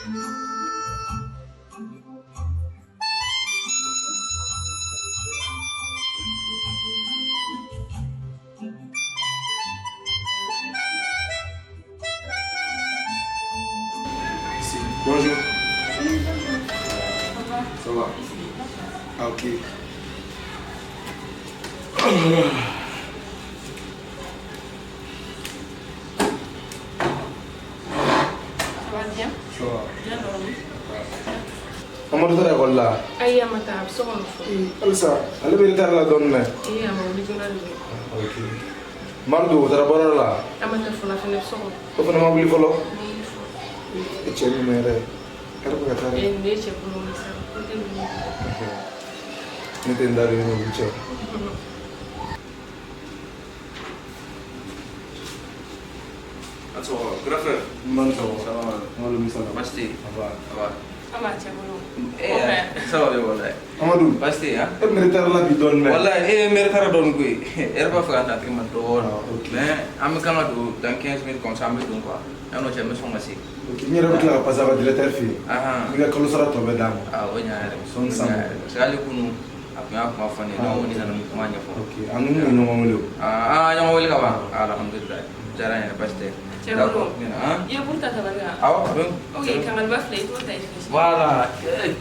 Si. Bonjour. Ça va? Ah, ok. Ça va bien? Ça va. Bien dormi? Amadou taara ekɔli la? Ayi, a ma taa, a bɛ so kɔnɔ fɔlɔ. Halisa ale bɛ retard la dɔɔnin dɛ. Ee, a ma wuli joona de. Ok. Mardo o taara baarayɔrɔ la? A ma taa fɔlɔ, a fana bɛ so kɔnɔ. O fana ma wuli fɔlɔ? Ma wuli fɔlɔ. E cɛ ninnu yɛrɛ, ɛri bɛ ka taa dɛ. Ee, nin de ye cɛ bolo ye sa. Ko tɛ ninnu. Ne tɛ n da don i n'olu cɛ. A sɔgɔma, grand frère. N man sɔgɔma. Ça va? Maaleykum salaam. Baasi tɛ yen? Ça va. Ça va. An b'a cɛ bolo. Eh, ça va bien walayi. Amadou. Baasi tɛ yen han? E tun bɛ retard la bi dɔɔnin dɛ. Walayi, e n bɛ retard dɔɔnin koyi. Yɛrɛ b'a fɛ ka na tigi ma dɔɔnin. Ah, ok. Mais an bɛ kan ka don dans 15 minutes comme ça an bɛ don quoi. Yan'o cɛ n bɛ sɔn ka se. Ok, n yɛrɛ bɛ tila ka passer a ka directeur fɛ yen. Ahan. N b'i ka kalo sara tɔ bɛɛ d'a ma. Ah, o ɲana yɛrɛ. Sɔnni O san. ɲana yɛrɛ. Parce que hali kunun a tun y'a kuma fɔ ne ye. Ne ko ne nana nin kuma ɲɛfɔ. Ok, an n'u ye ɲɔgɔn wele o. Ah, an ɲɔgɔn wele ka ban. Alhamdulilayi. Diyara n yɛrɛ, baasi tɛ. Cɛ bolo. D'accord, n bɛna, han? I ye buru ta tabali kan? Awɔ, a bɛ. Ok, kangaliba filɛ, i t'o ta i fɛ. Voilà. Eh,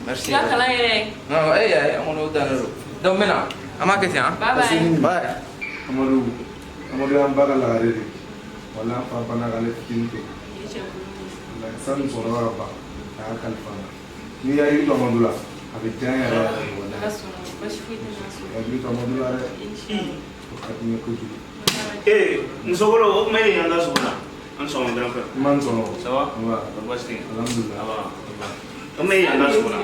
merci. I ka kalan yɛrɛ. Non, eh, an kɔni o dannen don. Donc n bɛ na. An b'a kɛ ten han? Bye bye. Bye. Amadou, Amadou y'an ba ka lagare de ye. Walahi an fa banna k'ale fitinin to. Nin ye cɛ bolo ye. Walahi sani musokɔrɔba ka ban, a y'a kalifa n na. N'i y'i hakili to Amadou la, a bɛ diya n yɛrɛ yɛrɛ de walahi. Ala sɔnna, baasi foyi tɛ n'a sɔrɔ. I hakili to Amadou la dɛ. Inchallah. O ka di n ye kojugu. Eh, musokolo, o kuma e y'an da sogo la. An sɔgɔma grand frère. N man sɔgɔma. Ça va? Nba. Baasi tɛ yen? Alhamdulilah. Ça va. O kuma e y'an da sogo la.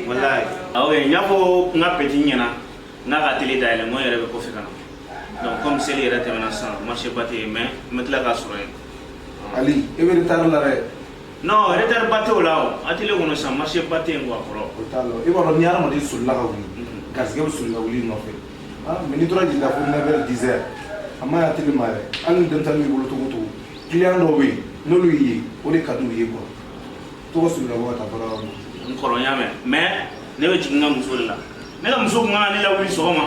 Walayi. Ah ok, n y'a fɔ n ka petit ɲɛna n'a ka télé dayɛlɛ, n ko n yɛrɛ bɛ kɔfɛ ka na. Donc comme seli yɛrɛ tɛmɛna sisan, marché ba tɛ yen mais n bɛ tila k'a sɔrɔ yen. Ali, e bɛ retard la dɛ. Non, retard ba tɛ o la o. Atelier kɔnɔ sisan marché ba tɛ yen quoi kɔrɔ. O t'a la. I b'a dɔn ni hadamaden solila ka wuli, garisɛgɛ bɛ soli ka wuli i nɔfɛ. Ah, mais n'i tora jigin la fo 9 heures 10 heures, a ma ɲi atelier ma yɛrɛ. Hali ni denmisɛnnin b'i bolo cogo o cogo, client dɔw bɛ yen, n'olu y'i ye, o de ka d'u ye quoi. To ka soli ka bɔ ka taa baarayɔrɔ la. N kɔrɔ n y'a mɛn mais ne bɛ jigin n ka muso de la. Ne ka muso tun kan ka ne lawuli sɔgɔma.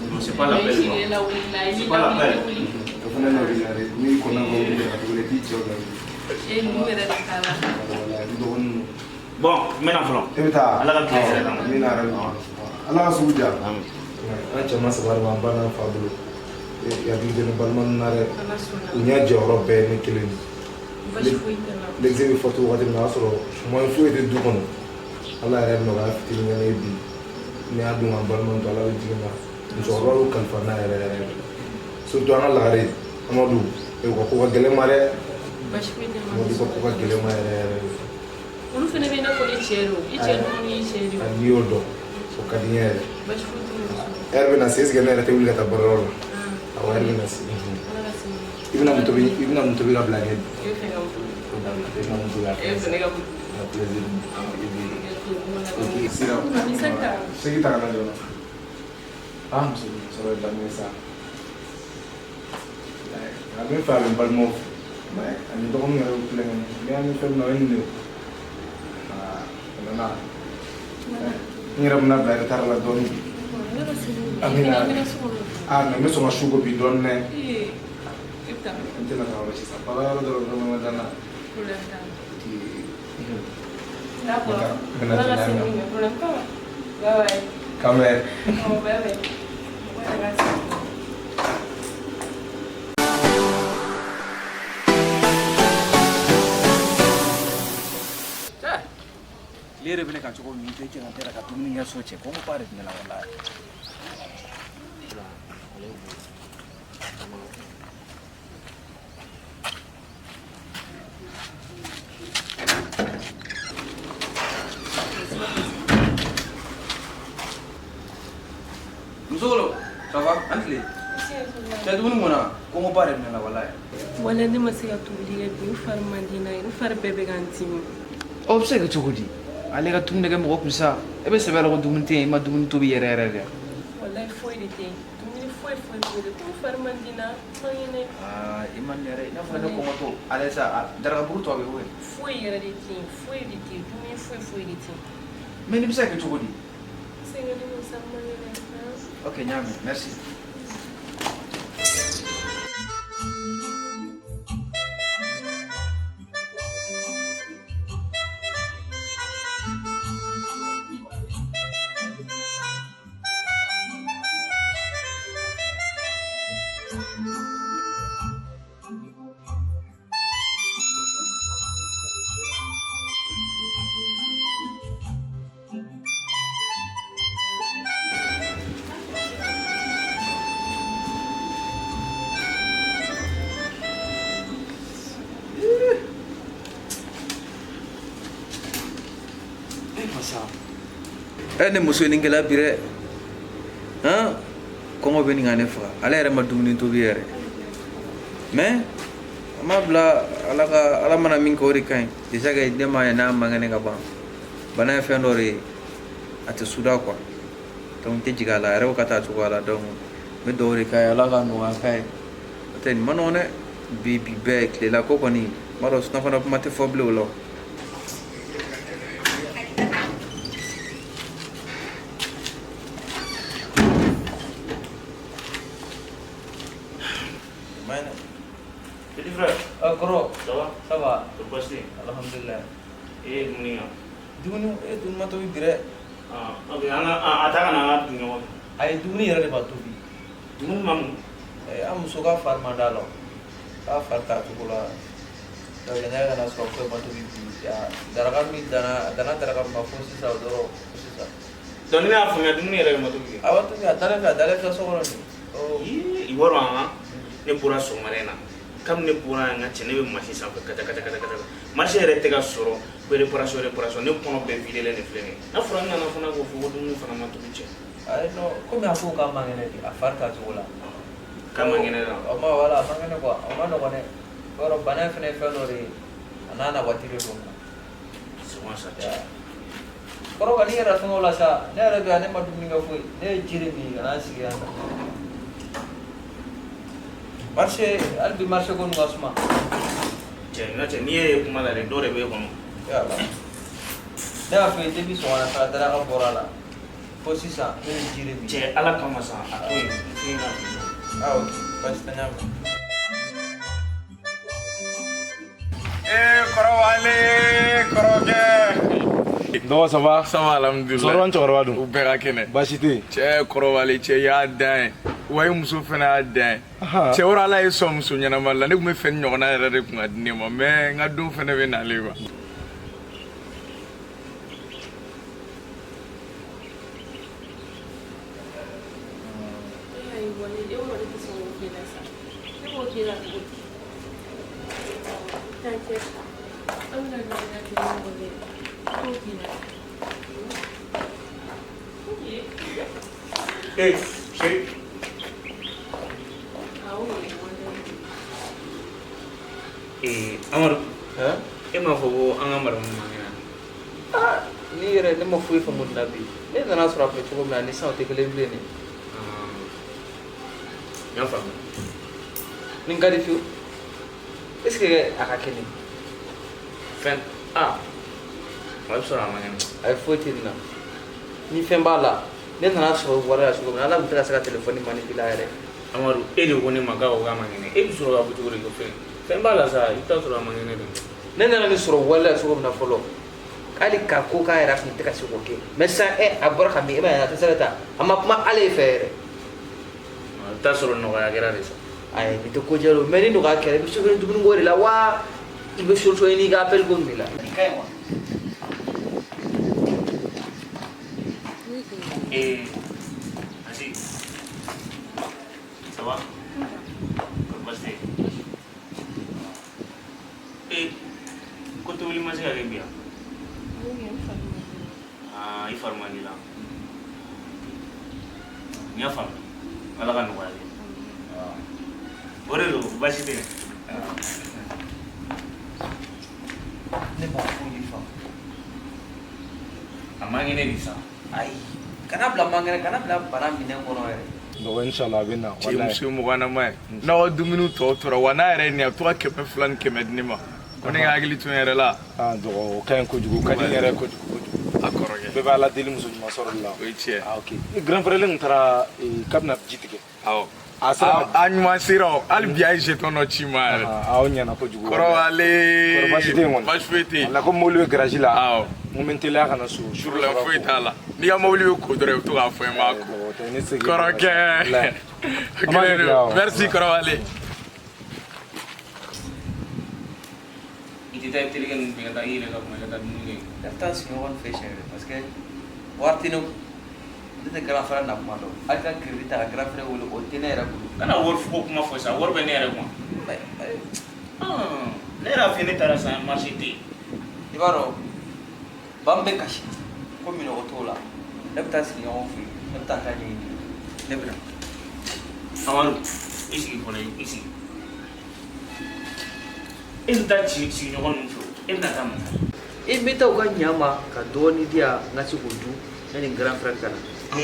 Non, c'est pas la peine quoi. C'est pas la peine. O fana nɔ b'i la dɛ. N'i kɔnna ka wuli ka tuguni, i t'i cɛw lawuli. Ee, ninnu yɛrɛ de t'a la. Walahi, n dɔgɔnin ninnu. Bon, n bɛ na fɔlɔ. E bɛ taa? Ala ka tile hɛrɛ d'an ma. Amina yarabi. Ala ka sugu diya. An cɛman saba de b'an ba n'an fa bolo. I hakili tɛ ne balima ninnu na dɛ. Ala sɔnna. U ɲɛ jɔyɔrɔ bɛɛ ye ne kelen de. Baasi foyi tɛ la. L'exe bɛ fatu wagati min na, o y'a sɔrɔ moyen foyi tɛ du kɔnɔ. Ala yɛrɛ ye nɔgɔya fitinin kɛ ne ye bi. Ni y'a dun ka n balima to, Ala bɛ jigin n na. Musokɔrɔba y'u kalifa n na yɛrɛ yɛrɛ de. Surtout an ka lagare Amadu, u ka ko ka gɛlɛn n ma dɛ. Baasi foyi tɛ la. Amadu ka ko ka gɛlɛn n ma yɛrɛ yɛrɛ de. Olu fana bɛ i n'a fɔ ne cɛ don. I cɛ dɔgɔnin y'i cɛ de ye. N'i y'o dɔn, o ka di n ye yɛrɛ. Baasi foyi tɛ la. Ɛri bɛ na se, est-ce que ne yɛrɛ tɛ wuli ka taa baarayɔrɔ la? Awɔ, ɛri bɛ na se. Ala ka se. I bɛna mun tobi, i bɛna mun tobi ka bila ɲɛ? I bɛ fɛ ka mun tobi? O dabila, i bɛna mun tobi a E bɛ fɛ ne ka mun tobi? A plaisir. Ok, sira. I saki ta. Segi ta ka na joona. Ah, muso sɔrɔ ye daminɛ sa. A bɛ fɛ a bɛ n balimaw fɛ. Mais ani dɔgɔninw yɛrɛ bɛ kulonkɛ na. N'i y'a mɛn fɛn min na, o ye nin de ye. Ah, a nana. N yɛrɛ bɛna bila retard la dɔɔnin. Amina. Ah, mais n bɛ sɔn ka su ko bi dɔɔnin dɛ. Ee, i bɛ taa. N tɛna taa yɔrɔ si sisan. Baara yɔrɔ dɔrɔn vraiment ma da n na. Problème t'a la. Ok. D'accord. N bɛna Ala ka tɛmɛ se an kan. min problème t'a la. Bye bye. Quand même. Oh, bye bye. Bye bye. Tile yɛrɛ bɛ ne kan cogo min tɛ cɛ ka tɛ ka dumuni kɛ so cɛ kɔngɔ ba de bɛ ne la walahi. Musokolo, ça va? An tile. Cɛ dumuni mɔna, kɔngɔ ba de bɛ ne la walahi. Wala ne ma se ka tobili kɛ bi, n fari man di n na, n fari bɛɛ bɛ ka n dimi. O bɛ se ka kɛ cogo di? Ale ka dumuni kɛ mɔgɔ kun sa. E bɛ sɛbɛ la ko dumuni tɛ yen, i ma dumuni tobi yɛrɛ yɛrɛ de. Walayi foyi de tɛ yen, dumuni foyi foyi foyi foyi de ko fari man di n na, n man kɛnɛ. Aa i man yɛrɛ i n'a fɔ ne kɔngɔtɔ ale sa darakaburu tɔ bɛ koyi. Foyi yɛrɛ de tɛ yen, foyi de tɛ yen, dumuni foyi foyi de tɛ yen. Mais nin bɛ se ka kɛ cogo di? Sɛgɛnnen don sa, n man kɛnɛ. Ok, n y'a mɛn, merci. Ne muso ni gɛlɛya bi dɛ, han kɔngɔ bɛ nin ka ne faga, ale yɛrɛ ma dumuni tobi yɛrɛ, mais an b'a bila ala ka ala mana min kɛ o de ka ɲi. Déjà que ne m'a ye n'a man kɛnɛ ka ban, bana ye fɛn dɔ de ye a tɛ suda quoi, donc n tɛ jigin a la a yɛrɛ ko ka taa cogoya la, donc n bɛ dugawu de k'a ye ala ka nɔgɔya k'a ye, n'o tɛ nin ma nɔgɔn dɛ, bi bi bɛɛ tilela ko kɔni n b'a dɔn sunafana kuma tɛ fɔ bilen o la. Petit frère. Ah, kɔrɔ. Ça va? Ça va. Tɛ baasi tɛ yen? Alhamdulilayi. E ye dumuni kɛ? Dumuni e dumuni ma tobi bi dɛ. Ah, ok, an ka a ta ka na an ka dun ɲɔgɔn fɛ. Ayi, dumuni yɛrɛ de ma tobi. Dumuni ma mun? An muso ka fari ma d'a la, k'a fari t'a cogo la. Donc ne yɛrɛ kana sɔrɔ foyi ma tobi bi. Daraka min danna, a danna daraka min ma fo sisan o dɔrɔn, fo sisan. Donc ni ne y'a faamuya dumuni yɛrɛ de ma tobi. A ma tobi, a dalen filɛ, a dalen filɛ so kɔnɔ nin. Ii, i b'a dɔn an ne bɔra sɔgɔmada in na. Kabini ne bɔra yan n ka cɛ ne bɛ machine sanfɛ kata kata kata kata marché yɛrɛ tɛ ka sɔrɔ ko réparation réparation ne kɔnɔ bɛɛ videlen de filɛ nin ye, n'a fɔra n nana fana k'o fɔ ko dumuni fana ma tobi cɛ. Ayi non, komi a ko k'a man kɛnɛ bi, a fari t'a cogo la. K'a man kɛnɛ la. O ma wala a man kɛnɛ quoi, o ma nɔgɔn dɛ. O yɔrɔ bana in fana ye fɛn dɔ de ye, a n'a na waati de don. C'est bon ça cɛ. Kɔrɔ ka n'i yɛrɛ fɛngɛ o la sa, ne yɛrɛ bɛ yan ne ma dumuni kɛ foyi, ne ye ji de min ka na n sigi yan. Marché hali bi marché ko ninnu ka suma. Cɛ n ka cɛ n'i ye kuma la dɛ, dɔ de b'e kɔnɔ. Yala. Ne y'a f'i ye depuis sɔgɔmada fɛ daraka bɔra a la fo sisan ne ye ji de min. Cɛ ala kama sa a to yen fɛn ka bin. Ah ok, baasi tɛ n y'a mɛn. Eh kɔrɔwale kɔrɔkɛ. Dɔgɔ ça va? Ça va alhamdulilah. Musokɔrɔba ni cɛkɔrɔba dun? U bɛɛ ka kɛnɛ. Baasi tɛ yen. Cɛ kɔrɔwale cɛ y'a dan ye. Wa i muso fana y'a dan ye. Cɛ wɛrɛ ala ye sɔn muso ɲɛnama la, ne tun bɛ fɛ ni ɲɔgɔnna yɛrɛ de tun ka di ne ma, mais n ka don fana bɛ nalen quoi. Ayiwa, ne b'o de sɔn k'o k'i la sa. Ne b'o k'i la cogo di? T'inquiète. An bɛna ɲɔgɔn kɛ ɲɔgɔn fɛ. Ne b'o k'i la. Ok. Eh, chérie. Awɔ, Eh, Amadu. E m'a fɔ ko an ka maramu man kɛnɛ. Ah, ni yɛrɛ ne ma foyi faamu nin na bi. Ne nana sɔrɔ a kun bɛ cogo min na ni sisan o tɛ kelen bilen dɛ. N y'a faamu. Nin ka di fiyewu. Est ce que a ka kɛnɛ? Fɛn a bɛ sɔrɔ a man kɛnɛ. Ayi foyi tɛ nin na. Ni fɛn b'a la, ne nana sɔrɔ wari la cogo min na, ala tun tɛ ka se ka telefɔni manipuler a yɛrɛ. Amadu, e de ko ne ma k'a ko k'a man kɛnɛ. E bɛ sɔrɔ k'a fɔ cogo di ko fɛn fɛn b'a la sa, i bɛ taa sɔrɔ a man kɛnɛ de. Ne nana nin sɔrɔ wari la cogo min na fɔlɔ, hali k'a ko k'a yɛrɛ tun tɛ ka se k'o kɛ. Mais sisan a bɔra ka min, e m'a ye a tɛ se ka taa. A ma kuma ale fɛ yɛrɛ. A bɛ taa sɔrɔ nɔgɔya kɛra de sa. Ayi nin tɛ ko jɛ o, mais ni nɔgɔya kɛra i bɛ solution dumuni ko de la wa i bɛ solution ɲini i ka appel ko nin de la. Nin ka ɲi wa? Eh, Asi. Ça va? Kɔri baasi tɛ yen? Eh, ko tobili ma se ka kɛ bi yan? Ah, i fari man di la. N y'a faamu. Ala ka nɔgɔya kɛ. O de don, baasi tɛ yen. Ne ma foyi faamu. A man kɛnɛ de sa. Ayi, kana bila man kɛnɛ, kana bila bana minɛn kɔnɔ yɛrɛ. Dɔgɔ inshallah a bɛ na. Cɛ muso ye mɔgɔ ɲɛnama ye. N'aw ka dumuni tɔ tora wa n'a yɛrɛ ye nin ye a bɛ to ka 200 ni 100 di ne ma. Ko ne ka hakili to n yɛrɛ la. Ah dɔgɔ o ka ɲi kojugu, o ka di n yɛrɛ ye kojugu kojugu. A kɔrɔkɛ. Bɛɛ bɛ Ala deli muso ɲuman sɔrɔli la. O ye tiɲɛ. Ah ok. Ni grand frère tun taara k'a bɛna ji tigɛ. Awɔ. A sera. A ɲuman sera o. Hali bi a ye jeton dɔ ci n ma yɛrɛ. Ah o ɲɛna kojugu. Kɔrɔ ale. Kɔrɔ baasi tɛ yen kɔni. Baasi foyi tɛ yen. Wala ko mobili bɛ garage la. Awɔ. N ko n bɛ n teliya ka na so. Problème foyi t'a la. N'i ka mobili bɛ ko dɔrɔn i bɛ to k'a fɔ n b'a ko. Kɔrɔkɛ. O kelen don. Merci kɔrɔbalen. I tɛ taa i terikɛ ninnu fɛ ka taa i yɛrɛ ka kuma i ka taa dumuni kɛ. Ne bɛ taa sigiɲɔgɔn fɛ siɲɛ wɛrɛ parce que wari tɛ ne kun. Ne tɛ grand frère na kuma dɔn. Hali ka crédit ta ka grand frère wele o tɛ ne yɛrɛ bolo. Kana wari ko kuma fɔ sa, wari bɛ ne yɛrɛ kun. Ne yɛrɛ y'a f'i ye ne taara san marché tɛ yen. I b'a dɔn ba min bɛ kasi ko minɔgɔ t'o la. Ne bɛ taa sigiɲɔgɔn fɛ yen, ne bɛ taa taa ɲɛɲini. Ne bɛ na. Amadu, i sigi fɔlɔ, i sigi. E bɛ taa sigiɲɔgɔn ninnu fɛ, e bɛna taa mun na? I bɛ taa u ka ɲa ma ka dɔɔnin di yan n ka se k'o dun yanni n grand frère ka na. A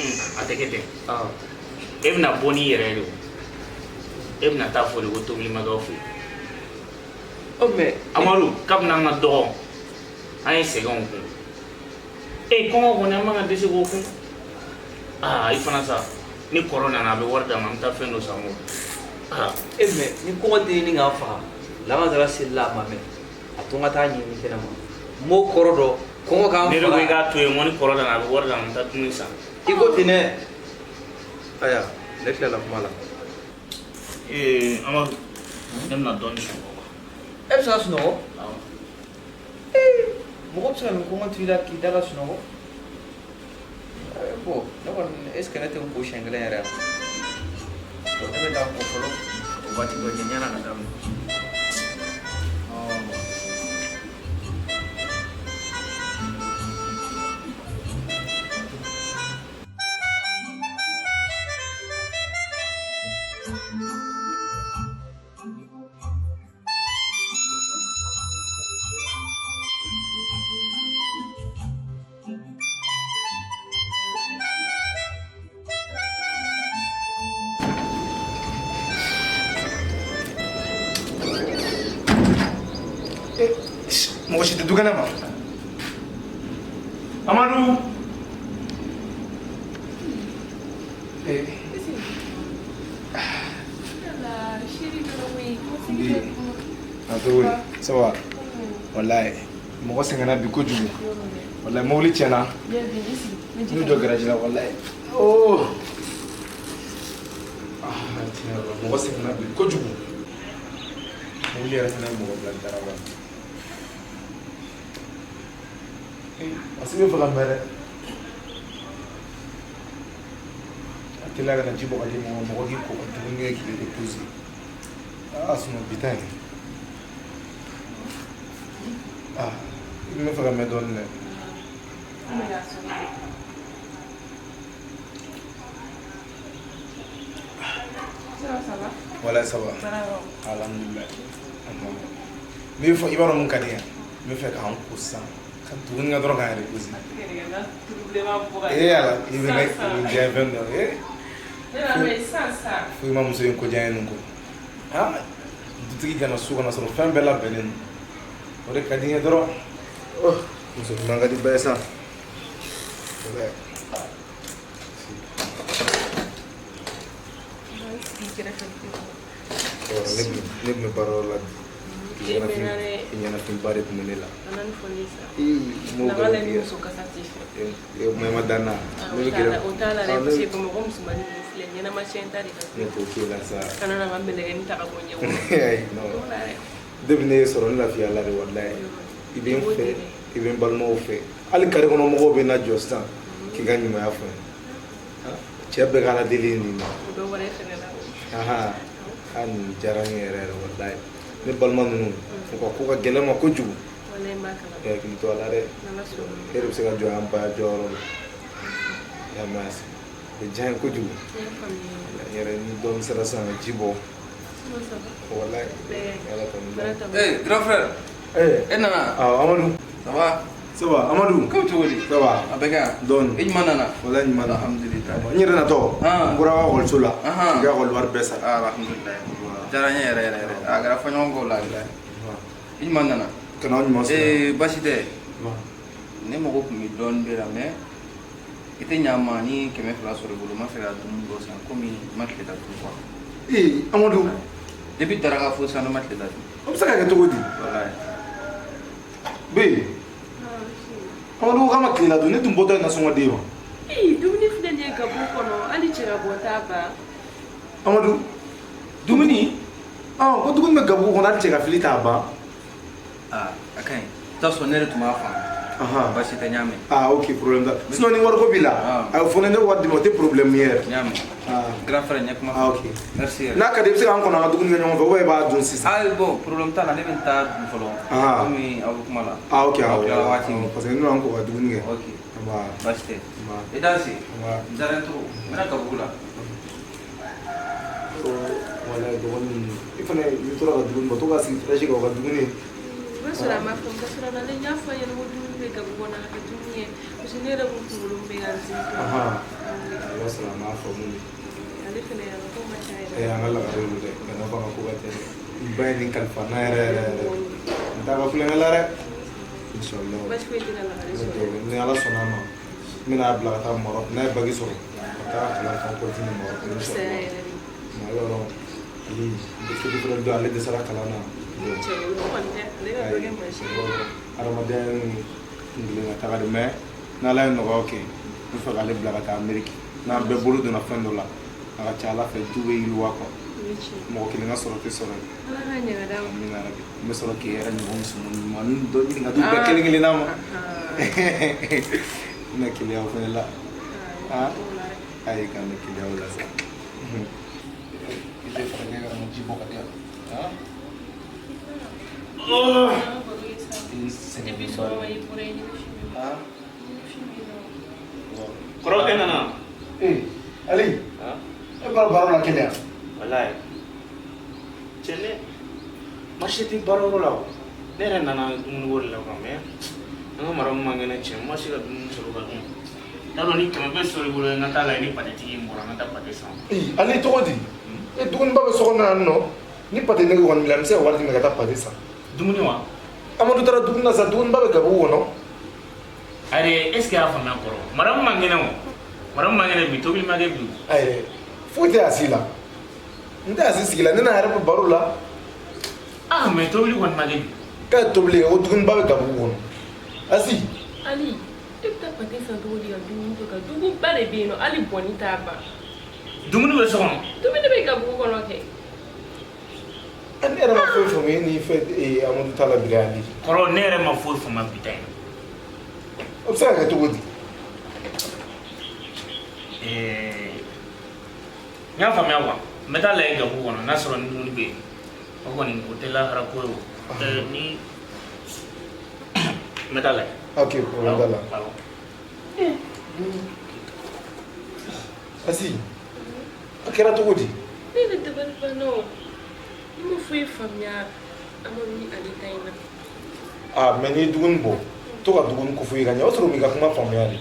tɛ kɛ ten. E bɛna bɔ n'i yɛrɛ ye de o. E bɛna taa fɔ de ko tobili ma k'aw fɛ yen. Ɔ mais Amadu, kabini an ka dɔgɔ, an ye sɛgɛnw kun. E kɔngɔ kɔni an man ka dɛsɛ k'o kun. Aa i fana sa, ni kɔrɔ nana a bɛ wari d'a ma, an bɛ taa fɛn dɔ san o. E mais ni kɔngɔ tɛ ɲini k'an faga, lamansara selila a ma mɛn, a to n ka taa ɲini kɛnɛ ma. N b'o kɔrɔ dɔn, kɔngɔ k'an faga. Ne de ko i k'a to yen, ko ni kɔrɔ nana a bɛ wari d'a ma, an bɛ taa dumuni san. I ko ten dɛ. Ayiwa, ne tilala kuma la. Ee Amadu, ne bɛna dɔɔnin sunɔgɔ. E bɛ se ka sunɔgɔ? Awɔ. Ee mɔgɔ bɛ se ka nin kɔngɔ to i la k'i da ka sunɔgɔ? Bon, ne kɔni est ce que ne tɛ n ko siɲɛ kelen yɛrɛ yan? Bon, ne bɛ taa n ko fɔlɔ, o waati dɔ ɲɛ ɲɛna ka daminɛ. Mɔgɔ si tɛ du kɛnɛ ma. Amadu. A cogo di? Ça va? Walayi mɔgɔ sɛgɛnna bi kojugu. Walayi mobili tiɲɛna. N y'u jɔ garage la walayi. Oh. Ah tiɲɛ yɛrɛ la mɔgɔ sɛgɛnna bi kojugu. Mobili yɛrɛ fana ye mɔgɔ bila daraba. A si bɛ fɛ ka mɛn dɛ. A teliya ka na ji bɔ ka di mɔgɔ ma, mɔgɔ k'i ko ka dumuni kɛ k'i reposer. Ah sinon bi ta in. Ah i bɛ fɛ ka mɛn dɔɔnin dɛ. Walayi ça va. Alhamdulilayi. N bɛ fɛ i b'a dɔn mun ka di n ye? N bɛ fɛ k'an ko sisan. Ka dumuni kɛ dɔrɔn k'an reposer. Ee ala i bɛ ne nin diya fɛn dɔ ye. Fo i ma muso in ko diya n ye nin ko. Ah dutigi ka na so kɔnɔ sɔrɔ fɛn bɛɛ labɛnnen don. O de ka di n ye dɔrɔn. Oh muso ɲuman ka di bɛɛ ye sa. Ne tun bɛ baarayɔrɔ la bi. Ɲɛnafinba de tun bɛ ne la. Ma dan na. Ne bɛ gɛrɛ. O t'a la dɛ, parce que Bamakɔ musomanin ninnu filɛ ɲɛnama tiɲɛ ta de ka Ne t'o k'e la sa. Kana na n ka mɛlɛkɛnin ta ka bɔ n ɲɛ kɔrɔ. Ayi non. Depuis ne ye sɔrɔ ne lafiyala de walayi. I bɛ n fɛ, i bɛ n balimaw fɛ. Hali kare kɔnɔ mɔgɔw bɛ na jɔ sisan k'i ka ɲumanya fɔ n ye. Cɛ bɛɛ ka Ala deli ye nin na. O dɔ wɛrɛ fɛnɛ la. Ahan. Ah nin diyara n ye yɛrɛ yɛrɛ walayi. Ne balima ninnu u ka ko ka gɛlɛn ma kojugu. Walayi n b'a kalama. I hakili to a la dɛ. N'Ala sɔnna. E de bɛ se ka jɔ an ba jɔyɔrɔ la. I y'a mɛn o bɛ diya n ye kojugu. N y'a faamuya. N yɛrɛ ni dɔɔnin sera sisan ka ji bɔ. Walayi. Ala ka nin Eh grand frère. Eh. E nana? Awɔ Amadu. Ça va? Ça va Amadou? Ko cogo di? Ça va. A bɛ kɛ yan? Dɔɔni. I jumɛn nana? Walahi ɲuman na. Alhamdulilayi. N yɛrɛ natɔ. Han. N bɔra ka ekɔliso la. Ahan. N ka ekɔli wari bɛɛ sara. Alhamdulilayi. Diyara n ye yɛrɛ yɛrɛ yɛrɛ. A kɛra fɔɲɔgɔn kɔ la. I jumɛn nana? Ka na aw ɲuman sɔrɔ. Ee baasi tɛ. Ne mago tun bɛ dɔɔnin b'e la mais i tɛ ɲa n ma ni 200 sɔrɔ i bolo n b'a fɛ ka dumuni dɔ san komi n ma tile la dun quoi. Ee Amadou. Depuis daraka fo sisan ne ma tile la dun. O bɛ se ka kɛ cogo di? Walayi. Be. Amadou ko k'a ma tile la dun, ne tun bɔtɔ ye nasɔngɔ d'e ma. Ee dumuni filɛ nin ye gabugu kɔnɔ hali cɛ ka bɔ t'a ban. Amadou dumuni? Ɔn ko dumuni bɛ gabugu kɔnɔ hali cɛ ka fili t'a ban. Aa a ka ɲi. I t'a sɔrɔ ne yɛrɛ tun b'a faamu. Baasi tɛ n y'a mɛn. Ah ok problème t'a la. Sinon ni wariko b'i la. A fɔ ne ne wari d'i ma o tɛ problème ye yɛrɛ. N y'a mɛn. Grand frère n ye kuma Ah ok. Merci yɛrɛ. N'a ka di i bɛ se k'an kɔnɔ an ka dumuni kɛ ɲɔgɔn fɛ ou bien i b'a dun sisan. Ah bon problème t'a la ne bɛ n ta dun fɔlɔ. Komi aw bɛ kuma la. Ah ok Aw awɔ. tilala waati min. Parce que n'u y'an ko ka dumuni kɛ. Ok. Nba. Baasi tɛ. Nba. I danse. Nba. N diyara n trop. N bɛna gabugu la. Walayi dɔgɔnin ninnu i fana n'i tora ka dumuni bɔ to ka sigi fraîche kan o ka dumuni. O b'a sɔrɔ a ma faamu ka sɔrɔ a nalen n y'a fɔ a ɲɛna ko dumuni bɛ gabugu kɔnɔ a ka kɛ dumuni ye parce que ne yɛrɛ kun kunkolo bɛ ka n dimi. Ahan. I b'a sɔrɔ a m'a faamu de. Ale fana a ka ko man ca yɛrɛ. Ee an ka lagare don dɛ kana fɔ an ka ko ka ca dɛ. N ba ye nin kalifa n na yɛrɛ yɛrɛ yɛrɛ. N t'a ka kulonkɛ la dɛ. Inshallah. Baasi foyi tɛ ka lagare sɔrɔ. Ni Ala sɔnna a ma n bɛna a bila ka taa Maroc n'a ye bac sɔrɔ ka taa kalan kan continuer Maroc Fisaya inshallah. yɛrɛ de. Nka i b'a dɔn Ali petit frère dɔ ale dɛsɛra kalan na. Cɛ o kɔni tɛ ale ka dɔ kɛ mansin ye. Adamadenya ni kun kelen ka taga de mais n'Ala ye nɔgɔya kɛ n bɛ fɛ k'ale bila ka taa Amérique n'an bɛɛ bolo donna fɛn dɔ la a ka ca Ala fɛ du bɛ yiriwa quoi. O ye tiɲɛ. Mɔgɔ kelen ka sɔrɔ tɛ sɔrɔ ye. Ala k'a ɲɛ ka d'a ma. Amina yarabi. N bɛ sɔrɔ k'i yɛrɛ ɲɔgɔn musoman ɲumannin dɔ ɲini ka d'u bɛɛ kelen kelenna ma. N bɛna keleya o fana la. Ah ayi k'an bɛ keleya o la sa. I tɛ fɛɛrɛ kɛ ka ji bɔ ka di yan. Ah. I sɛgɛn Depuis sɔgɔma i bɔra yen, ne bɛ filmer. Ah. Ne bɛ filmer dɔrɔn. Kɔrɔ e nana? Ee Ali. E bɔra baro la kɛnɛ yan. Walayi. Cɛ ne marché tɛ baarayɔrɔ la o. Ne yɛrɛ nana dumuniko de la quoi mais an ka mara min man kɛnɛ cɛ n ma se ka dumuni sɔrɔ ka dun. T'a dɔn ni 100 bɛ sɔrɔ i bolo n ka taa lajɛ ni patetigi in bɔra n ka taa pate san. Ee Ale cogo di? E dumuniba bɛ so kɔnɔ yan nɔ ni pate nege kɔni b'i la n bɛ se ka wari d'i ma ka taa pate san. Dumuni wa? Amadu taara dumuni na sa dumuniba bɛ gabugu kɔnɔ. Ayi est ce que y'a faamuya kɔrɔ? Mara min man kɛnɛ o. Mara min man kɛnɛ bi tobili ma kɛ bi. Ayi foyi tɛ a si la. N tɛ a si sigi la ne n'a yɛrɛ bɛ baro la. Ah mais tobili kɔni ma kɛ bi. K'a ye tobili kɛ ko dumuniba bɛ gabugu kɔnɔ. Asi. Ali e bɛ taa pate san cogo di ka dumuni to ka duguba de bɛ yen nɔ hali bɔnni t'a ban. Dumuni bɛ so kɔnɔ. Dumuni bɛ gabugu kɔnɔ kɛ. Ne yɛrɛ ma foyi faamu e ni fɛn ee Amadu t'a la bi Ali. Kɔrɔ ne yɛrɛ ma foyi faamu bi ta in. O bɛ se ka kɛ cogo di? N y'a faamuya quoi n bɛ taa lajɛ gabugu kɔnɔ n'a sɔrɔ ni dumuni bɛ yen o kɔni o tɛ lahara ko ye o. Ni n bɛ taa lajɛ. Ok problème t'a la. Awɔ. Asi a kɛra cogo di? Ne yɛrɛ dabali banna o. Ne ma foyi faamuya Amadu ni ale ta in na. Ah mais n'i ye dumuni bɔ to ka dumuni ko fɔ i ka ɲɛ o y'a sɔrɔ u m'i ka kuma faamuya de.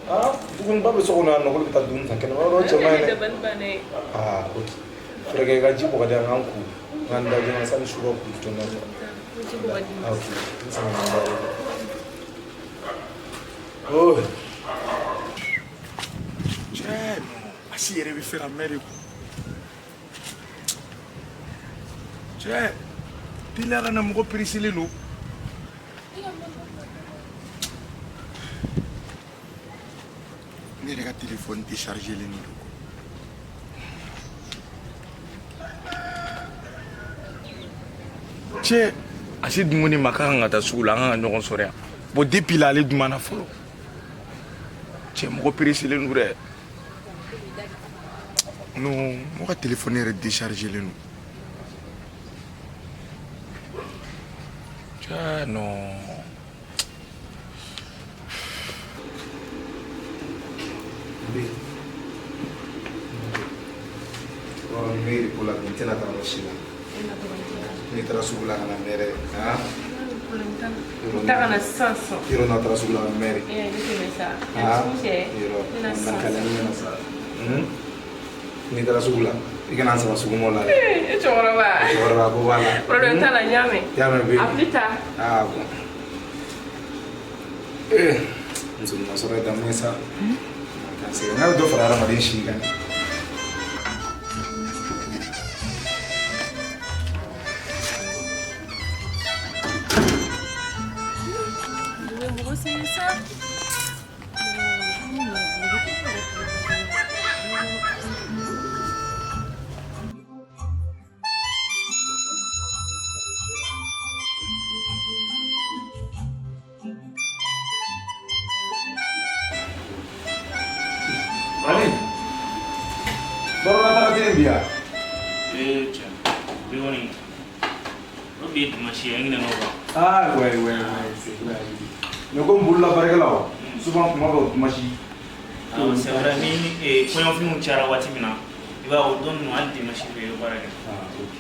Ah dumuniba bɛ so kɔnɔ yan nɔ k'olu bɛ taa dumuni san kɛnɛma yɔrɔ cɛ man ɲi Ne dɛ. dabali banna ye. Ah ok fɛɛrɛ kɛ i ka ji bɔ ka di yan k'an ko n k'an da joona sani su ka ko joona quoi. N ji bɔ ka di ma. Ah ok n sama na n ba yɔrɔ. Oh. Cɛ non a si yɛrɛ bɛ fɛ ka mɛn de ko. Cɛ teliya ka na mɔgɔ pereselen don. Ne yɛrɛ ka telefɔni déchargelen don. Cɛ a si dun ko ne ma k'a kan ka taa sugu la an kan ka ɲɔgɔn sɔrɔ yan. Bon depuis la ale dun ma na fɔlɔ. Cɛ mɔgɔ pereselen don dɛ. Non mɔgɔ ka telefɔni yɛrɛ déchargelen don. Cɛ non. N bɛ ko la bi n tɛna taa yɔrɔ si la. Ne taara sugu la ka na mɛn dɛ. Ah. Problème t'a la. N ta ka na sisan sisan. Yɔrɔ n'a taara sugu la a bɛ mɛn de. Ee ne tɛmɛ sa. Yanni sugu cɛ. Yɔrɔ Ne na sisan. kalani ɲɛna sa. N'i taara sugu la i kana n saba sugu la dɛ. Ee cɛkɔrɔba. Cɛkɔrɔba ko b'a la. Problème t'a la n y'a mɛn. I y'a mɛn bi. À plus tard. Ah bon. Ee muso ɲuman sɔrɔ ye daminɛ sa. Ka sɛgɛn n'a bɛ dɔ fara hadamaden si kan. Mɔgɔ sɛgɛn sa. Ali. Bɔrɔla taga tɛ yen bi yan. Ee cɛ bi kɔni o bi ye dimanche ye an ɲinɛna o kan. Ah ouais ouais ouais c'est vrai. Mais comme bolola baarakɛlaw souvent kuma bɛɛ o dimanche. Awɔ c'est vrai ni kɔɲɔfiniw cayara waati min na i b'a ye o don ninnu hali dimanche bɛɛ i bɛ baara kɛ. Ah ok.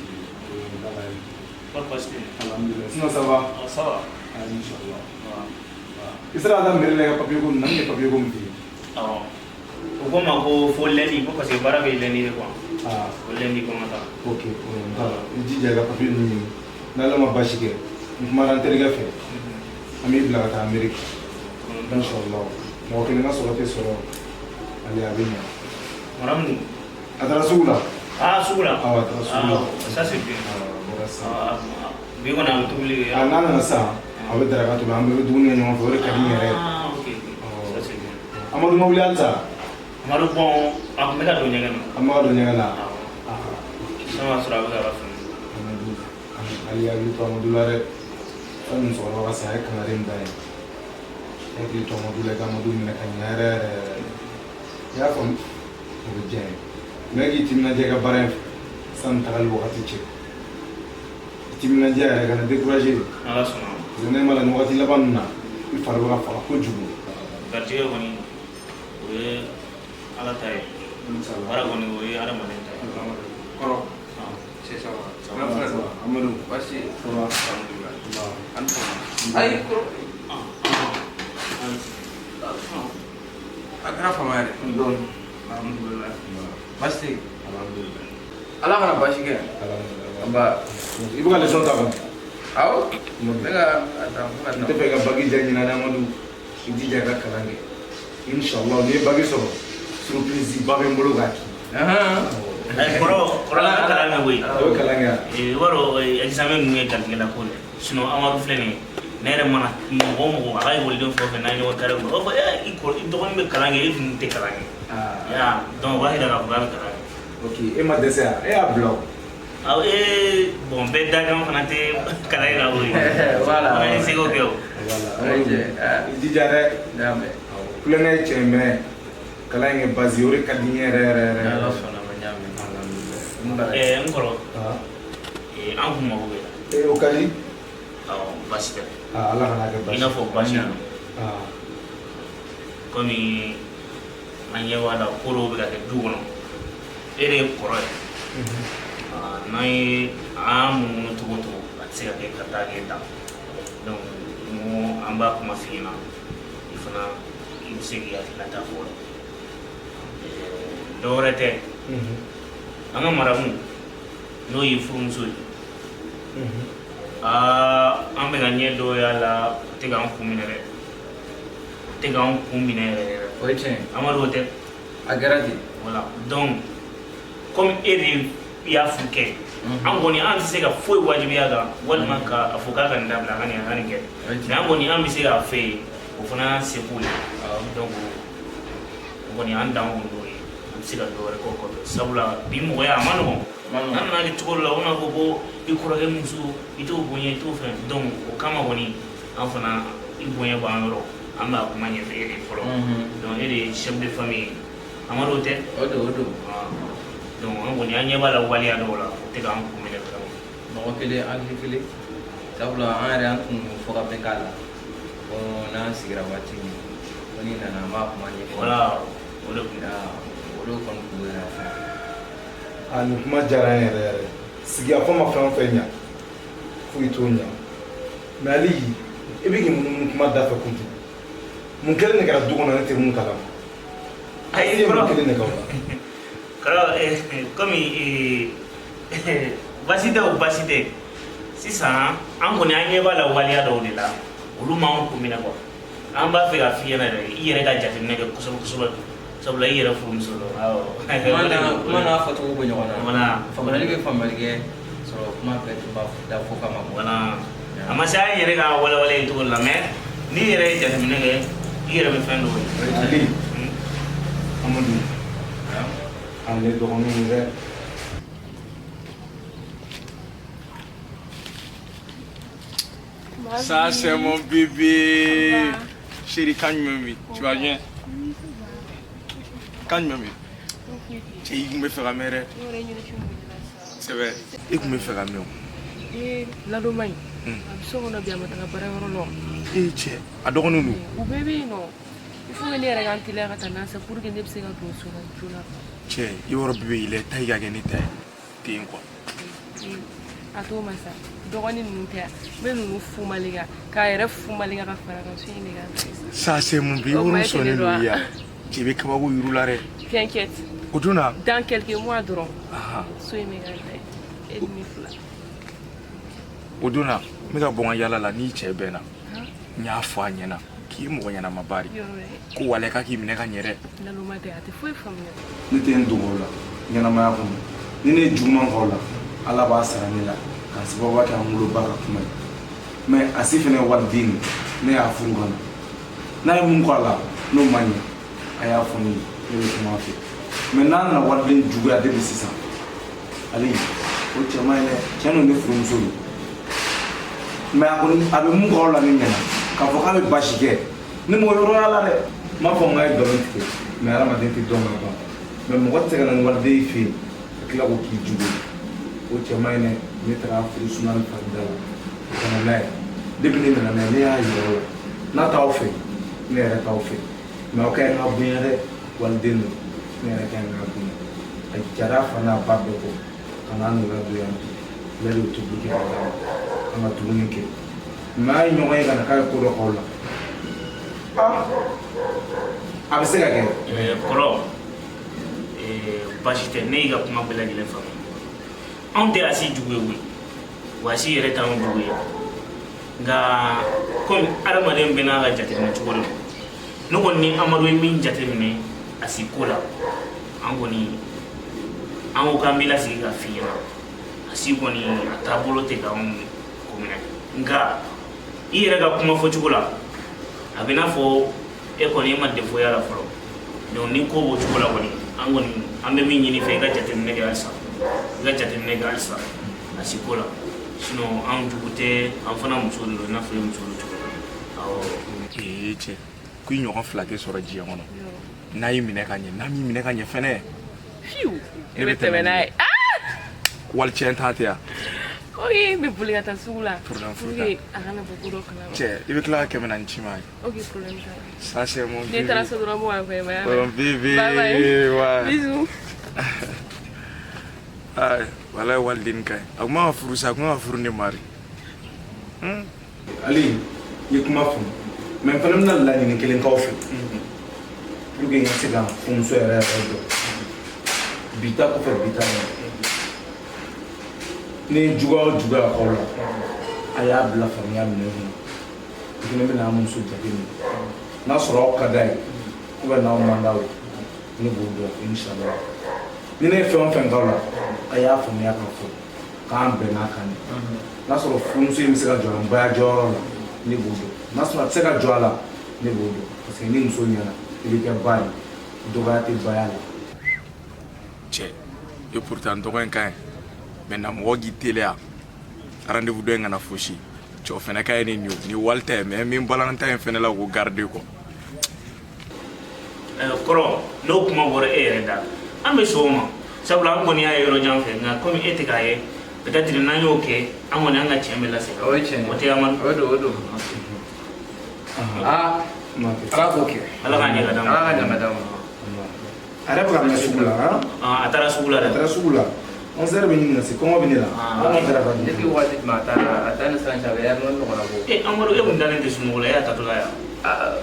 Kɔri baasi tɛ yen. Alhamdulillah. Sinon ça va? Ah ça va. Ah inchallah. I sera ka taa mairie la i ka papier ko ninnu na n ye papier ko min f'i ye. Awɔ. O ko n ma ko fo lundi ko parce que baara bɛ lundi de quoi. Ah. Ko lundi ko n ka taa. Ok problème t'a la. I jija i ka papier ninnu ɲini. N'Ala ma baasi kɛ n kumana n terikɛ fɛ. An b'i bila ka taa Amérique. Inchallah. Mɔgɔ kelen ka sɔrɔ tɛ sɔrɔ. Ale a bɛ ɲɛ. Madame dun? A taara sugu la. Ah sugu la. Awɔ a taara sugu la. Ah ça c'est bien. Awɔ a bɔra sisan. Ah bi kɔni a bɛ tobili kɛ. Ah n'a nana sisan a bɛ daraka tobi an bɛɛ bɛ dumuni kɛ ɲɔgɔn fɛ o de ka di n yɛrɛ ye. Ah ok ok. Ça c'est bien. Amadu ma wuli halisa? Amadu bon a tun bɛ ka don ɲɛgɛn na. A ma ka don ɲɛgɛn na. Awɔ. Sisan b'a sɔrɔ a bɛ ka ka fɛn. Amadu hali hakili to Amadu la dɛ. Fɛn musokɔrɔba ka saya ye kangari min da ye. I hakili to Amadu la i ka Amadu minɛ ka ɲɛ yɛrɛ yɛrɛ yɛrɛ. I y'a faamu? O bɛ diya n ye. Mais k'i timinandiya i ka baara in fɛ sanni tagali wagati cɛ. I timinandiya yɛrɛ kana décourager. Ala sɔnna. Parce que ne ma la nin wagati laban ninnu na i fari bɛ ka faga kojugu. Garijɛgɛ kɔni o ye Ala ta ye. Baara kɔni o ye hadamaden ta ye. Kɔrɔ. C'est ça va. Ça va, ça va. Amadou. Baasi. Ça va. Alhamdulillah. An sɔgɔma. Ayi kɔrɔ. A kɛra fama yɛrɛ. Dɔɔni. Alhamdulillah. Baasi tɛ yen. Alhamdulillah. Ala kana baasi kɛ. Alhamdulillah. Nba. I bɛ ka leçon ta kɔni? Awɔ. Ne ka a ta fo ka N tɛ fɛ i ka bac diya ɲinan dɛ Amadu. I jija i ka kalan kɛ. Inchallah n'i ye bac sɔrɔ surprise ba bɛ n bolo k'a k'i. Ayi kɔrɔ kɔrɔ a bɛ kalan kɛ koyi. A bɛ kalan kɛ wa? I b'a dɔn examen ninnu ye garijɛgɛla ko de ye. Sinon Amadu filɛ nin ye ne yɛrɛ mana mɔgɔ o mɔgɔ a ka ekɔliden fɛn o fɛn n'an ye ɲɔgɔn kari o b'a fɔ ee i kɔrɔ i dɔgɔnin bɛ kalan kɛ e dun tɛ kalan kɛ. Ya donc o b'a yira k'a fɔ k'a bɛ kalan kɛ. Ok e ma dɛsɛ wa? E y'a bila o. Awɔ ee bon bɛɛ dakan fana tɛ kalan in na koyi. Voilà. Fana ye seko kɛ o. Voilà Amadu i jija dɛ. N y'a mɛn. Kulonkɛ ye tiɲɛ mais kalan in kɛ base ye o de ka di n ye yɛrɛ yɛrɛ yɛrɛ. N'Ala sɔnna ma n y'a mɛn. Alhamdulillah. N kɔrɔ. An kun mago bɛ la. Ee o ka di. Awɔ baasi tɛ. Aa Ala kana kɛ baasi I n'a fɔ baasi ye. Aa. Komi an ɲɛ b'a la ko dɔw bɛ ka kɛ du kɔnɔ e de ye kɔrɔ ye. N'an ye an munumunu cogo o cogo a tɛ se ka kɛ ka taa kɛ tan donc n ko an b'a kuma f'i ɲɛna i fana i bɛ se k'i hakilinata fɔ o la. Dɔ wɛrɛ tɛ an ka maramu n'o y'i furumuso ye aa an bɛ ka ɲɛ dɔw y'a la o tɛ k'an kun minɛ dɛ o tɛ k'an kun minɛ yɛrɛ yɛrɛ. O ye tiɲɛ ye. Amadu o tɛ. A kɛra ten. Voilà donc comme e de y'a furu kɛ an kɔni an tɛ se ka foyi wajibiya kan walima k'a fɔ k'a ka nin dabila a ka nin a ka nin kɛ mais an kɔni an bɛ se k'a fɛ yen o fana y'an seko ye donc o kɔni an dan kɔni y'o ye an tɛ se ka dɔ wɛrɛ k'o kɔfɛ sabula bi mɔgɔya a ma nɔgɔn an nana kɛ cogo dɔ la o n'a fɔ ko i kɔrɔkɛ muso i t'o bonya i t'o fɛn donc o kama kɔni an fana i bonya b'an yɔrɔ an b'a kuma ɲɛfɛ e de ye fɔlɔ donc e de ye chef de famille ye Amadu o tɛ. O don o don. Donc an kɔni an ɲɛ b'a la waleya dɔw la o tɛ k'an kun minɛ vraiment. Mɔgɔ kelen hakili kelen sabula an yɛrɛ an tun fɔ ka bɛn k'a la ko n'an sigira waati min ko n'i nana an b'a kuma ɲɛfɔ. Voilà o de kun. O de kɔni kun bɛ ka fɔ. A nin kuma diyara n yɛrɛ yɛrɛ. Sigikafɔ ma fɛn o fɛn ɲa foyi t'o ɲa. Mais Ali, i bɛ k'i munumunu kuma da fɛ kojugu. Mun kelen de kɛra du kɔnɔ ne tɛ mun kalama? Ayi, I ye mun kɔrɔ. kelen de k'aw la? Kɔrɔ, komi baasi tɛ, o baasi tɛ. Sisan an kɔni, an ɲɛ b'a la waleya dɔw de la, olu m'anw kun minɛ quoi. An b'a fɛ ka f'i ɲɛna dɛ, i yɛrɛ ka jateminɛ kɛ kosɛbɛ kosɛbɛ, sabula i yɛrɛ furumuso don, awɔ. Kuma n'a fɔcogo bɛ ɲɔgɔn na. Voilà. Faamuyali bɛ faamuyali kɛ sɔrɔ, kuma bɛɛ tun b'a da fɔ kama. Voilà, a ma se an yɛrɛ ka walawala ye cogo la, mais n'i yɛrɛ ye jateminɛ kɛ, i yɛrɛ bɛ fɛn dɔw ye. Ali, Amadu, ale dɔgɔninw dɛ. Ça, c'est mon bébé. Chérie, quand même, tu vas bien? Quand même. Cɛ, i kun bɛ fɛ ka mɛn dɛ. C'est vrai. I kun bɛ fɛ ka mɛn o. Ee, ladoma in, a bɛ so kɔnɔ bi, a ma taga baarayɔrɔ la. E cɛ, a dɔgɔninw dun? U bɛɛ bɛ yen nɔ. Il faut que ne yɛrɛ ka n teliya ka taa n'a sa pour que ne bɛ se ka don so la joona. Cɛ, i yɔrɔ bébé, il est ta i ka kɛ ne ta ye ten quoi. A t'o ma sa, dɔgɔnin ninnu tɛ yan, n bɛ ninnu fumalika k'a yɛrɛ fumalika ka fara kan, so in de ka Ça, c'est mon bébé. O kuma Yɔrɔ e tɛ ne sɔnnen dɔn don wa? i ya. Cɛ, i bɛ kabako yir'u la dɛ. T'inquiète. O dun na? Dans quelques mois dɔrɔn, Ahan. so in bɛ k'an ta ye, e ni ne fila. O don na, n bɛ ka bɔ n ka yala la n'i cɛ bɛnna. N y'a fɔ a ɲɛna k'i ye mɔgɔ ɲɛnamaba de ye. Yɔrɔ dɛ. Ko walayi k'a k'i minɛ ka ɲɛ dɛ. Naloma tɛ, a tɛ foyi faamuya. Ne tɛ n dogo o la ɲɛnamaya kɔnɔ. Ni ne ye juguman k'aw la, Ala b'a sara ne la k'a sababuya kɛ an woloba ka kuma ye. Mais a si fɛnɛ ye waliden de ye, ne y'a furu ka na. N'a ye mun k'a la n'o ma ɲɛ, a y'a fɔ ne ye, ne bɛ kuma a fɛ. Mais n'a nana waliden juguya depuis sisan, Ali, o cɛ man ɲi dɛ. Tiɲɛ don, ne furumuso don. Mais a kɔni a bɛ mun k'aw la ne ɲɛna, k'a fɔ k'a bɛ baasi kɛ, ne m'o yɔrɔ y'a la dɛ. N m'a fɔ n k'a ye nkalon tigɛ, mais hadamaden tɛ dɔn ka ban. Mais mɔgɔ tɛ se ka na ni waliden y'i fɛ yen ka tila k'o k'i jugu ye. O cɛ man ɲi dɛ. Ne taara furu suma ni farida la ka na n'a ye. Depuis ne nana n'a ye, ne y'a yira o la. N'a t'aw fɛ, ne yɛrɛ t'aw fɛ. Mais aw ka ɲi ka bonya dɛ, waliden don. Ne yɛrɛ ka ɲi ka bonya. A jara a fa n'a ba bɛɛ kɔ ka n'a nana don yan bi. Ne de y'o tobili kɛ ka d'a ma, an ka dumuni kɛ. Mais a ye ɲɔgɔn ye ka na k'a ye ko dɔ k'aw la. Ah, a bɛ se ka kɛ. Kɔrɔ, baasi tɛ, ne y'i ka kuma bɛɛ lajɛlen faamu. Anw tɛ Asi jugu ye koyi, wa Asi yɛrɛ t'anw jugu ye, nka komi adamaden bɛɛ n'a ka jateminɛ cogo de don, ne kɔni ni Amadu ye min jateminɛ Asi ko la, an kɔni an ko k'an b'i lasigi ka f'i ɲɛna. Asi kɔni a taabolo tɛ k'anw ko minɛ, nka i yɛrɛ ka kuma fɔcogo la, a bɛ n'a fɔ e kɔni e ma défaut y'a la fɔlɔ. Donc ni ko b'o cogo la kɔni, an kɔni an bɛ min ɲini fɛ, i ka jateminɛ kɛ halisa, i ka jateminɛ kɛ halisa Asi ko la. Sinon an jugu tɛ, an fana muso de don i n'a fɔ e muso don cogo min, awɔ. Ee cɛ, ko i ɲɔgɔn fila tɛ sɔrɔ diɲɛ kɔnɔ. N'a y'i minɛ ka ɲɛ, n'a m'i minɛ ka ɲɛ fɛnɛ. Fiu. Ne E bɛ bɛ tɛmɛ n'a ye. Wali tiɲɛ t'a tɛ yan. Ok, n bɛ boli ka taa sugu la. Problème pour foyi que a kana bɔ ko dɔ kalama. Cɛ, i bɛ tila ka 400 ci ma ye. Ok, problème t'a la. Ça, c'est mon Ne taara bébé. so dɔrɔn, n b'o envoyer ma. Mon bébé. Bye bye. Ouais. Bisous. Ay, walayi waliden ka ɲi. A kun man ka furu sa, a kun kan ka furu ne ma de. Ali, i ye kuma faamu. Mais n fana bɛna laɲini kelen k'aw fɛ. Pour que n ka se ka furumuso yɛrɛ yɛrɛ dɔn. Bi ta kɔfɛ, bi ta ɲɛ. Ni ye juguya o juguya k'aw la, a y'a bila faamuya minɛn kɔnɔ. I fana bɛna an muso jate minɛ. N'a sɔrɔ aw ka d'a ye, ou bien n'aw man d'a ye, ne b'o dɔn inshallah. Ni ne ye fɛn o fɛn k'aw la, a y'a faamuya k'a fɔ k'an bɛnn'a kan de. N'a sɔrɔ furumuso in bɛ se ka jɔ an baya jɔyɔrɔ la, ne b'o dɔn. N'a sɔrɔ a tɛ se ka jɔ a la, ne b'o dɔn. Parce que ni muso ɲɛna, i bɛ kɛ ba ye. Dɔgɔya tɛ baya la. Cɛ, et pourtant dɔgɔ in ka ɲi. Maintenant mɔgɔ k'i teliya rendez-vous dɔ in kana fosi. Cɛ, o fɛnɛ ka ɲi ni nin ye o. Ni wali ta ye, mais min balan ta in fɛnɛ la, k'o garder quoi. Kɔrɔ, n'o kuma bɔra e yɛrɛ da, an bɛ sɔn o ma, sabula an kɔni y'a ye yɔrɔ jan fɛ, nka komi e tɛ k'a ye, peut-être n'an y'o kɛ, an kɔni an ka tiɲɛ bɛ lasegin. O ye tiɲɛ ye. O tɛ Amadu? O don, o don. Aa, Ala k'o kɛ. Ala k'a ɲɛ ka d'an ma. Ala k'a ɲɛ ka d'an ma. A yɛrɛ bɛ ka mɛn sugu la han? A taara sugu la dɛ. A taara sugu la. 11 heures bɛ ɲini ka se, kɔngɔ bɛ ne la. An ka daraka dun. Depuis waati jumɛn a taara, a taa ni sisan cɛ, a bɛ heure naani ɲɔgɔnna bɔ. E Amadu, e kun dalen tɛ sunɔgɔ la, e y'a tatɔla yan.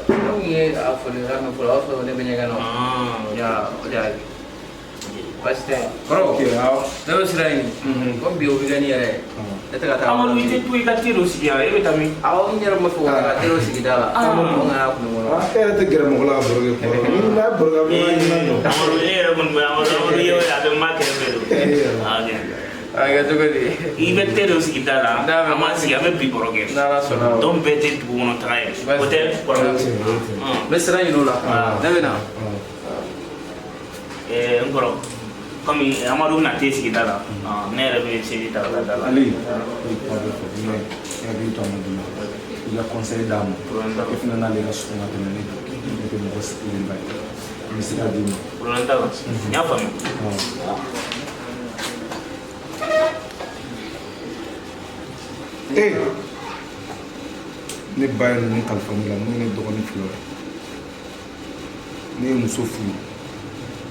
Ne kun ye a folikan mɛn fɔlɔ, o y'a sɔrɔ ne bɛ ɲɛgɛn na. Ya, o de y'a kɛ. Baasi tɛ. Kɔrɔ, Ok, awɔ. Ne bɛ sira ɲini. Komi bi ye weekend yɛrɛ ye. Ne tɛ ka taa. Amadu, i tɛ to i ka te dɔ sigi yan, e bɛ taa min? Awɔ, n yɛrɛ ma fɔ ka taa te dɔ sigi da la. Amadu, n ka kun kɔnɔ. E yɛrɛ tɛ gɛrɛ mɔgɔ la ka baro kɛ kuma dɔ. Ni n'a baro kɛ, a bɛ ɲuman dɔn. Amadu, e yɛrɛ kɔni bɛ Amadu, Amadu ye a bɛ maa kɛrɛfɛ don. Ah, ok. A kɛ cogo di? I bɛ te dɔ sigi da la, an b'an sigi, an bɛ bi baro kɛ. N'Ala sɔnna. Donc bɛɛ tɛ dugu kɔnɔ taga ye. O tɛ kɔrɔ. N bɛ sira ɲini o la. Ne bɛ na. N kɔrɔ, komi Amadu bɛna te sigi da la, ne yɛrɛ bɛ seli ta ka taa da la. Ali, i kuma bɛ fɔ, mais i hakili to Amadu la. I ka conseil d'a ma. E fana n'ale ka surun ka tɛmɛ ne kan. Ne tɛ mɔgɔ sigilenba ye. N bɛ sira d'i ma. Problème t'a la. N y'a faamu. Ee, ne ba ye ninnu kalifa ne la, n'o ye ne dɔgɔnin fila ye. Ne ye muso furu,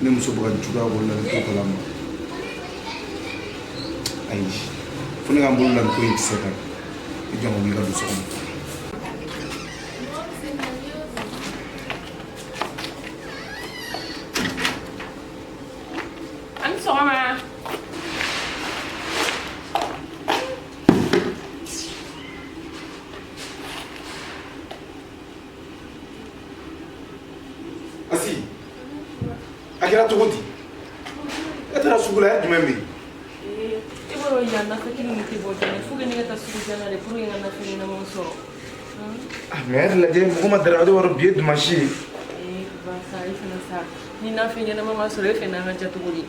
ne muso bɛ ka juguya bolo la, ne t'o kalama. Ayi, fo ne ka n bolo la nin ko in kisɛ kan. I jɔn ka wuli ka don so kɔnɔ. A ni sɔgɔma. Asi, a kɛra cogo di? E taara sugu la, jumɛn bɛ yen? E b'a dɔn yan nafɛn kelen tɛ bɔ joona, fo que ne ka taa sugu jan na de pour que n ka nafɛn ɲɛnamaw sɔrɔ. Ah, mais e lajɛ, mɔgɔ ma dara, o de b'a dɔn bi ye dimanche ye. Ee barisa e fana sa, ni nafɛn ɲɛnama ma sɔrɔ, e fɛ n'an ka ja cogo di?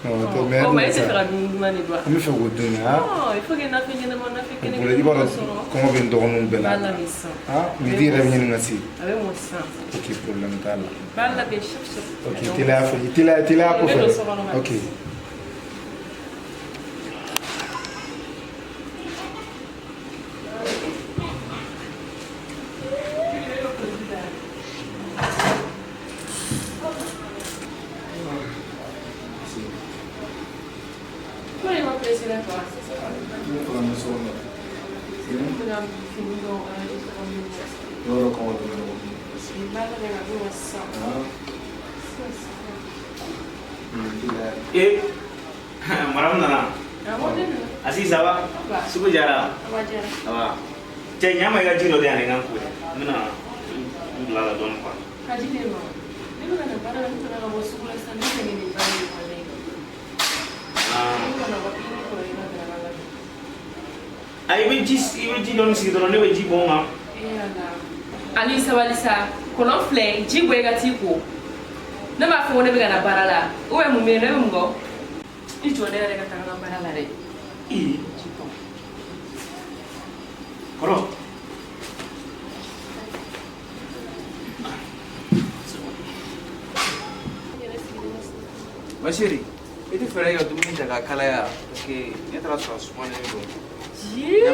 Non, O ma e tɛ fɛ ka dumuni duman de dun wa? An bɛ fɛ k'o dun de, ah. Il faut que nafɛn ɲɛnama, nafɛn kɛnɛ I b'a dɔn sɔrɔ. kɔngɔ bɛ n dɔgɔninw bɛɛ la. B'a labɛn sisan. Ah, midi yɛrɛ bɛ ɲini ka se. A bɛ mɔ sisan. Ok, problème t'a la. B'a labɛn sap sap. Ok, teliya fɛ, teliya teliya N bɛ kɔfɛ. don so kɔnɔ ka. Ok. Pourquoi il m'a pressé là, toi? Ne fana bɛ so kɔnɔ. Ne bɛ ka fini dɔw arranger so kɔnɔ. I b'a dɔn kɔngɔ bɛ n dɔgɔnin. N b'a labɛn ka d'u ma sisan. Ah, Sisan sisan. teliya. E, madame nana. Awɔ, ne nana. Asi, ça va? Va. Sugu diyara? A b'a diyara. Ça va. Cɛ, ɲa ma i ka ji dɔ di yan, ne ka n ko dɛ. N bɛna n bila la dɔɔni quoi. Ka ji di ma. Ne bɛ ka na baara la, ne taara ka bɔ sugu la sisan, ne sɛgɛn nin baara in kɔni. Ne bɛ ka na bɔ i ni kɔrɔ i ka daraka labɛn. Ah, i bɛ ji dɔɔni sigi dɔrɔn, ne bɛ ji bɔn n kan. Ee Ala. Ali sabali sa, kɔlɔn filɛ, ji bɔ i ka t'i ko. Ne b'a fɔ ko ne bɛ ka na baara la, ou bien mun bɛ yen, ne bɛ mun kɔ? I jɔ ne yɛrɛ ka taa n ka baara la dɛ. Ee, Ji bɔn. kɔrɔ. Ma chérie, i tɛ fɛɛrɛ kɛ ka dumuni ta k'a kalaya parce que ne taara sɔrɔ a sumalen don. Yee!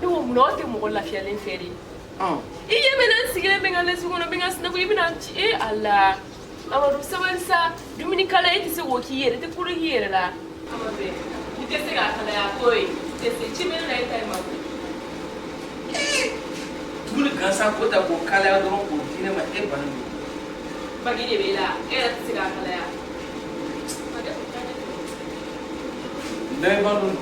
Ne ko munna aw tɛ mɔgɔ lafiyalen fɛ de? I ɲɛ bɛ na, n sigilen bɛ n ka lɛsi kɔnɔ, n bɛ n ka sinaku, i bɛna n ci. E Ala! Amadu, sabali sa, dumuni kalaya e tɛ se k'o k'i yɛrɛ, i tɛ kolo k'i yɛrɛ la. Amadu, i tɛ se k'a kalaya ko ye, i tɛ se, ci bɛ ne la, e ta ye ma koyi. Dumuni gansan k'o ta k'o kalaya dɔrɔn k'o di ne ma, e bannen don. Bagi de b'e la, e yɛrɛ tɛ se k'a kalaya. Bɛɛ b'a dɔn.